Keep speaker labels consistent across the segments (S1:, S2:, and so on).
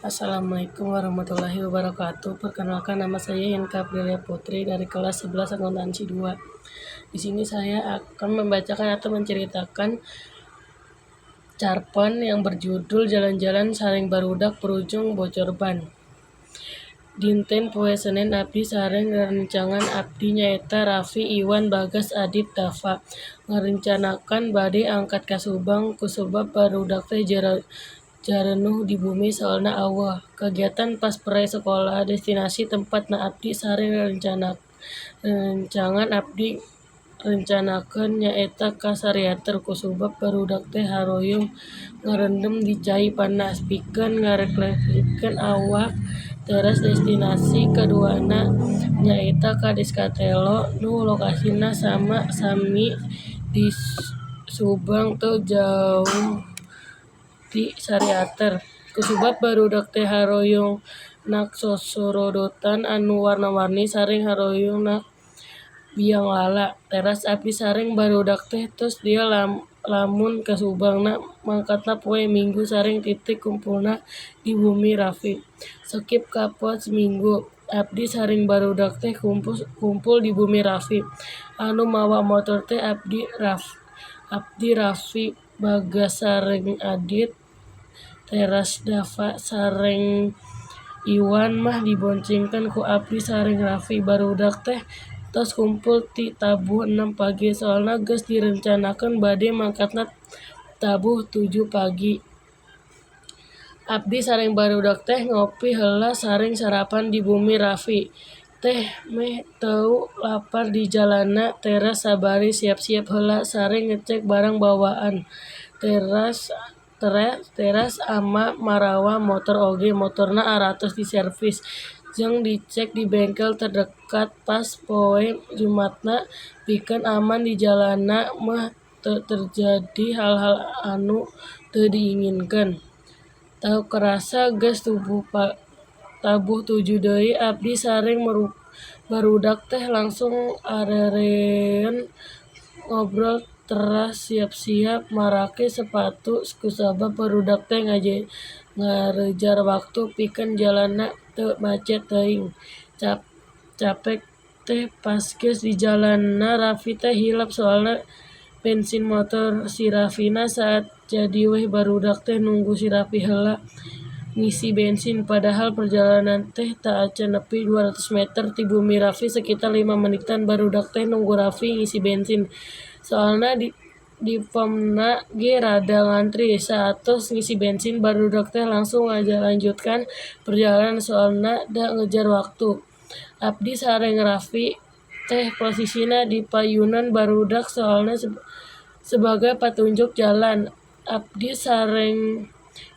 S1: Assalamualaikum warahmatullahi wabarakatuh. Perkenalkan, nama saya Inka Aprilia Putri dari kelas 11 Akuntansi 2. Di sini saya akan membacakan atau menceritakan cerpen yang berjudul Jalan-jalan Sareng Barudak Berujung Bocor Ban. Dinten poe Senen abdi sareng rerencangan abdi nyaeta Raffi, Iwan, Bagas, Adit, Dafa ngarencanakeun bade angkat ka Subang kusabab barudak teh jarenuh di bumi soalna aweuh kagiatan pas pere sekolah. Destinasi tempatna abdi sareng rerencangan abdi rencanakeun nyaeta ka Sariater kusabab barudak teh haroyong ngarendem di cai panas pikeun ngarefreshkeun awak. Teras destinasi kaduana nyaeta ka Diskatelo nu lokasina sami di Subang, teu jauh ti Sariater, kusabab barudak teh haroyong naek sosorodotan anu warna-warni sareng haroyong naek bianglala. Teras abdi sareng barudak teh tos deal lamun ka Subang na mangkatna poe Minggu sareng titik kumpulna di bumi Raffi. Skip ka poe Minggu, abdi sareng barudak teh kumpul di bumi Raffi. Anu mawa motor teh abdi, Raffi, Bagas sareng Adit, teras Dafa sareng Iwan mah diboncengkeun ku abdi sareng Raffi. Barudak teh tos kumpul ti tabuh 6 pagi soalna geus direncanakeun bade mangkatna tabuh 7 pagi. Abdi sareng barudak teh ngopi heula sareng sarapan di bumi Raffi teh meh teu lapar di jalanna. Teras sabari siap-siap heula sareng ngecek barang bawaan, teras ama marawa motor oge. Motorna aratos diservis jeung dicek di bengkel terdekat pas poe Jumatna pikeun aman di jalanna meh teu terjadi hal-hal anu teu diinginkeun. Teu karasa geus tabuh 7 deui, abdi sareng barudak teh langsung arereun ngobrol teras siap-siap marake sepatu kusabab barudak teh ngarejar waktu pikeun jalanna teu macet teuing. Capek teh pas geus di jalanna Raffi teh hilap soalna bensin motor si Raffina saat, jadi weh barudak teh nunggu si Raffi heula ngisi bensin, padahal perjalanan teh teu acan nepi 200 meter ti bumi Raffi, sekitar 5 menitan barudak teh nunggu Raffi ngisi bensin soalna di pomna ge rada ngantri. Saatos ngisi bensin, barudak teh langsung ngalanjutkeun perjalanan soalna da ngejar waktu. Abdi sareng Raffi teh posisina di payunan barudak soalna sebagai patunjuk jalan. Abdi sareng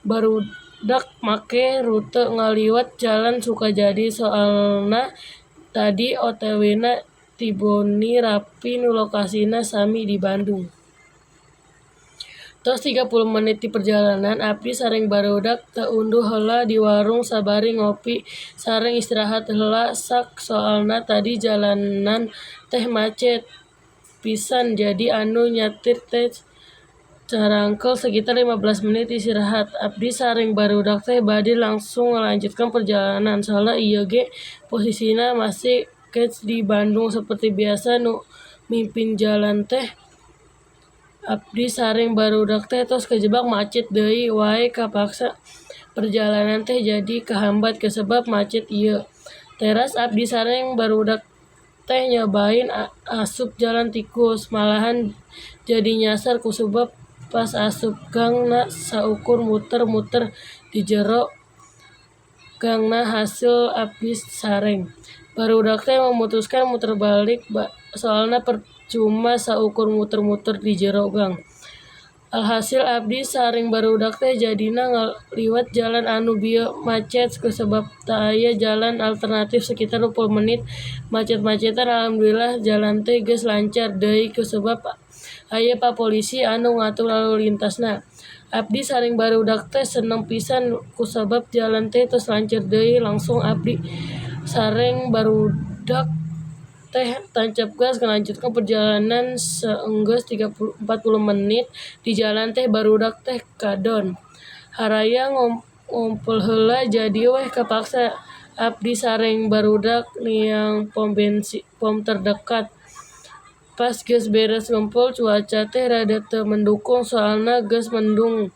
S1: barudak make rute ngaliwat Jalan Sukajadi soalna tadi otw-na ti bumi Raffi nu lokasina sami di Bandung. Tos 30 menit di perjalanan, abdi sareng barudak teh unduh heula di warung sabari ngopi sareng istirahat heula sak soalna tadi jalanan teh macet pisan, jadi anu nyatir teh carangkel. Sekitar 15 menit istirahat, abdi sareng barudak teh bade langsung ngalanjutkeun perjalanan soalna ieu ge posisina masih keneh di Bandung. Seperti biasa, nu mimpin jalan teh abdi sareng barudak teh tos kajebak macet deui wae, kapaksa perjalanan teh jadi kahambat kusabab macet ieu. Teras abdi sareng barudak teh nyobain asup jalan tikus, malahan jadi nyasar kusabab pas asup gang na saukur muter-muter di jero gangna. Hasil, abdi sareng barudak teh memutuskan muter balik soalna percuma saukur muter-muter di jero gang. Alhasil, abdi sareng barudak teh jadina ngaliwat jalan anu bieu macet kusabab teu aya jalan alternatif. Sekitar 20 menit macet-macetan, alhamdulillah jalan teh geus lancar deui kusabab aya pa polisi anu ngatur lalu lintasna. Abdi sareng barudak teh seneng pisan kusabab jalan teh tos lancar deui. Langsung abdi sareng barudak teh tancap gas ngalanjutkeun perjalanan. Saenggeus 40 menit di jalan teh barudak teh kadon haraya. Ngumpul heula jadi weh kapaksa abdi sareng barudak neang pom bensin pom terdekat. Pas geus beres ngumpul cuaca teh rada teu mendukung soalna geus mendung.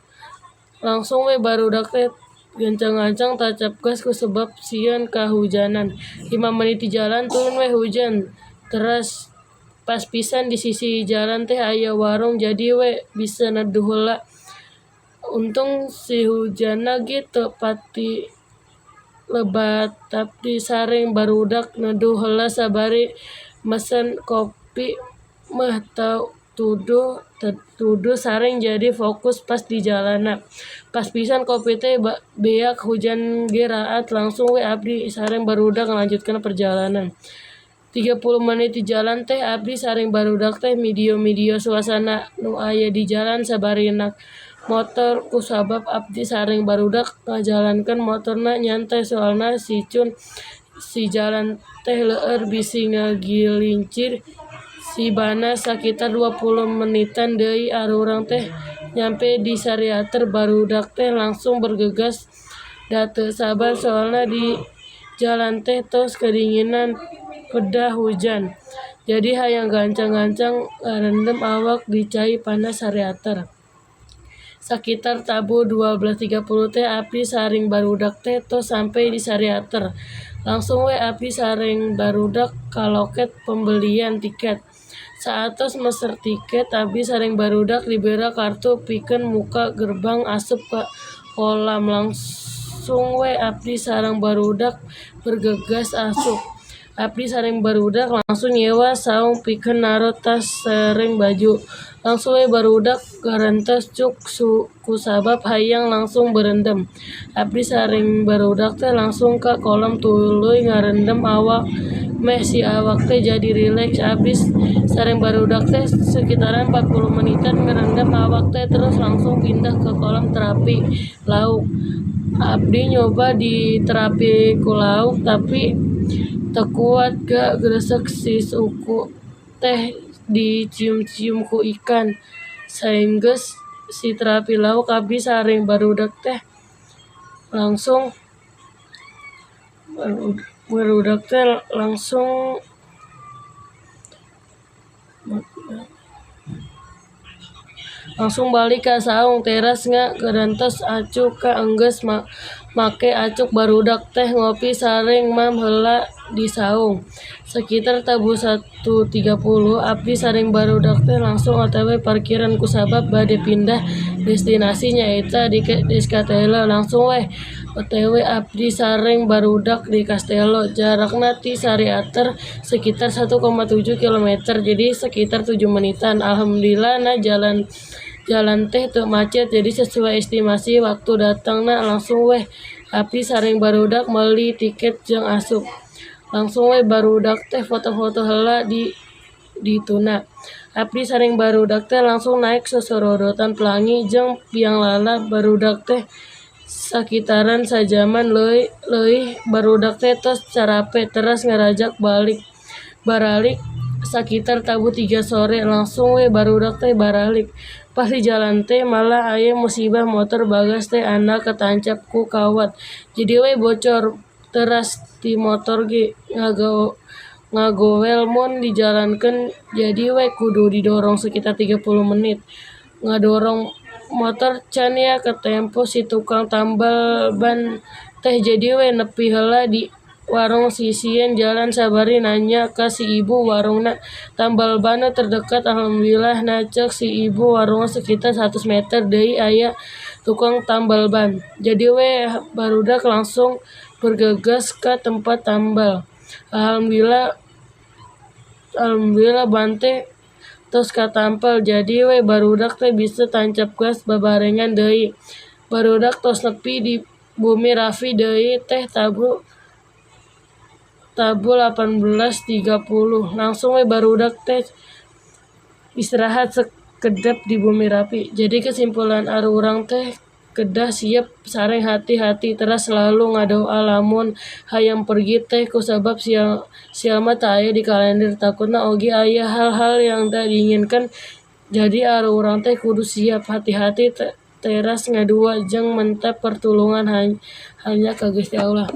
S1: Langsung we barudak teh gancang-gancang tancap gas kusabab sieun kahujanan. 5 menit di jalan turun we hujan teras. Pas pisan di sisi jalan teh aya warung jadi we bisa neduh heula. Untung si hujanna ge teu pati lebat. Abdi sareng barudak neduh heula sabari mesen kopi meh teu tuduh sareng jadi fokus pas di jalanna. Pas pisan kopi teh beak hujan ge raat langsung we abdi sareng barudak ngalanjutkeun perjalanan. 30 menit di jalan teh abdi sareng barudak teh video-video suasana nu aya di jalan sabari naek motor kusabab abdi sareng barudak ngajalankeun motorna nyantai soalna licin si jalan teh leur bisi ngagilincir si banna. Sakitar 20 menitan deui arurang teh nyampe di Sariater. Barudak teh langsung bergegas da teu sabar soalna di jalan teh tos kadinginan pedah hujan jadi hayang gancang-gancang ngarendem awak di cai panas Sariater. Sakitar tabuh 12.30 teh abdi sareng barudak teh tos sampe di Sariater. Langsung we abdi sareng barudak ka loket pembelian tiket. Saatos meser tiket abdi sareng barudak dibere kartu pikeun muka gerbang asup ka kolam. Langsung we abdi sareng barudak bergegas asup. Abdi sareng barudak langsung nyewa saung pikeun naro tas sareng baju. Langsung we barudak garentes cuk kusabab hayang langsung berendam. Abdi sareng barudak teh langsung ka kolam tuluy ngarendem awak meh si awak teh jadi rileks. Abdi sareng barudak teh sekitaran 40 menitan ngarendam awak teh terus langsung pindah ke kolam terapi lauk. Abdi nyoba di terapi ku lauk tapi teu kuat ga gresek si suku teh dicium-cium ku ikan. Saenggeus si terapi lauk abdi sareng barudak teh langsung balik ka saung teras ngagerentes acuk ka enggeus make acuk barudak teh ngopi sareng mam heula di saung. Sakitar tabuh 1.30 abdi sareng barudak teh langsung otw parkiran kusabab bade pindah destinasi nyaeta di Castello. Langsung weh otw abdi sareng barudak di Castello. Jarakna ti Sariater sekitar 1,7 km jadi sekitar 7 menitan. Alhamdulillah na jalan jalan teh teu macet jadi sesuai estimasi waktu datangna. Langsung weh abdi sareng barudak meuli tiket jeung asup. Langsung we barudak teh foto-foto heula di dituna. Abdi sareng barudak teh langsung naek sosorodotan pelangi jeung bianglala. Barudak teh sakitaran sajaman leuwih barudak teh tos carape teras ngarajak balik baralik sakitar tabuh 3 sore langsung we barudak teh baralik. Pas di jalan teh malah aya musibah motor Bagas teh andak katancap ku kawat jadi we bocor teras ti motor ge ngagowel mun dijalankeun jadi we kudu didorong sekitar 30 menit ngadorong motor can ya katempo si tukang tambal ban teh jadi we nepi heula di warung sisieun jalan sabari nanya ka si ibu warungna tambal ban nu terdekat. Alhamdulillah na ceuk si ibu warungna sekitar 100 meter deui aya tukang tambal ban jadi we barudak langsung bergegas ka tempat tambal. Alhamdulillah ban teh tos katampal jadi we barudak teh bisa tancap gas babarengan deui. Barudak tos nepi di Bumi Rafi deui teh tabuh tabuh 18.30. Langsung we barudak teh istirahat sakedap di Bumi Rapi. Jadi kesimpulan arurang teh kedah siap sareng hati-hati teras selalu ngadoa lamun hayang pergi teh kusabab sial sial mah teu aya di kalender takutna oge aya hal-hal yang teu diinginkeun jadi arurang teh kudu siap hati-hati. Teras ngadua jeung menta pertulungan hanya ka Gusti Allah.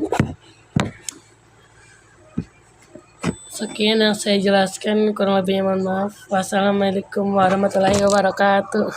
S1: Sekian yang saya jelaskan, kurang lebihnya mohon maaf. Wassalamualaikum warahmatullahi wabarakatuh.